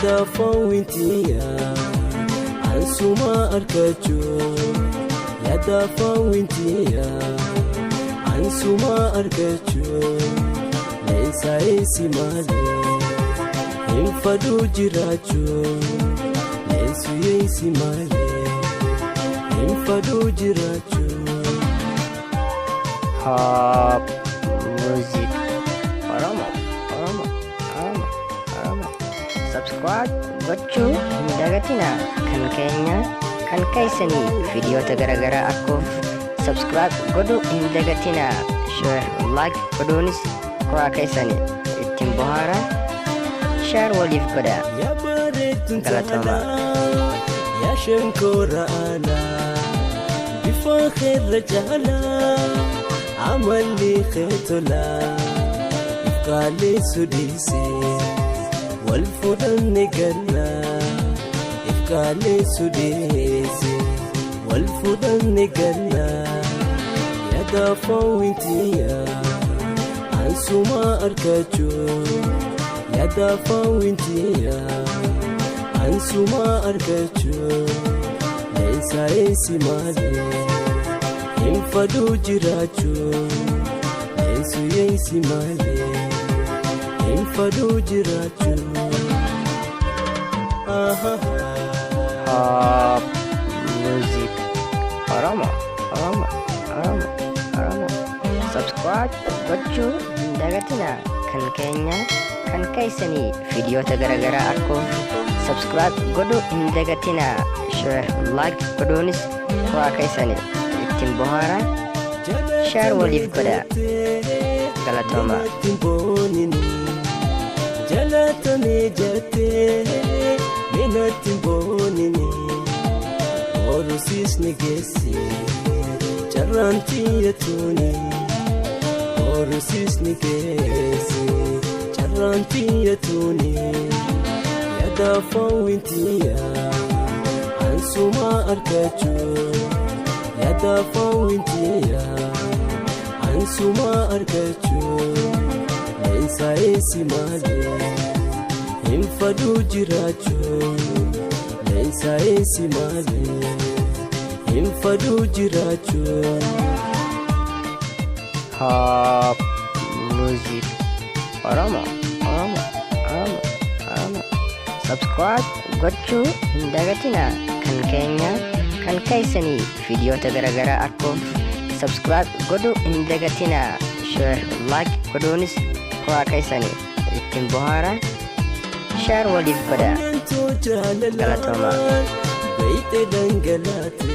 Yaada foowintiya ansuma argachuu, yaada foowintiya ansuma argachuu, leensa eessi malee hin faduu jiraachuu, leensu eessi malee hin faduu jiraachuu. Hop Music Oromo, Oromo, Oromo, Oromo. Subscribe gochuu hin dagatinaa. Kan keenya, kan keessanii, viidiyoota garaagaraa arguuf subscribe godhuu hin dagatinaa. Share, like godhuunis kuraa keessanii ittiin bohaara. Share waliif godha. Yaa bareedduun Galatooma. taalaa, yaa shankoora alaa, bifa keerra caalaa, amalli kee tolaa, ifkaalee sudhiisee wal fudhanne gallaa, ifkaalee sudhiisee wal fudhanne gallaa, yaada foowintiya ansuma argachuu, yaada foowintiya ansuma argachuu, leensa eessi malee hin faduu jiraachuu, leensu eessi malee hin faduu jiraachuu. Hop Music Oromo, Oromo, Oromo, Oromo. Subscribe gochuu hin dagatinaa. Kan keenya, kan keessanii, viidiyoota garaagaraa arguuf subscribe godhuu hin dagatinaa. Share, like godhuunis kuraa keessanii ittiin bohaara. Share waliif godha. Galatooma. Jalatamee jettee minatti boonini, borusiis ni geessi carraan tiyyatuuni, borusiis ni geessi carraan tiyyatuuni, yaada foowintiya ansuma argachuu, yaada foowintiya ansuma argachuu, leensa eessi malee hin faduu jiraachuu, leensa eessi malee hin faduu jiraachuu. Hop Music Oromo, Oromo, Oromo, Oromo. Subscribe gochuu hin dagatinaa. Kan keenya, kan keessanii, viidiyoota garaagaraa arguuf subscribe godhuu hin dagatinaa. Share, like godhuunis kuraa keessanii ittiin bohaara. Share waliif godha. Onneen Galatooma. Jaalala beeyte dhangalaate.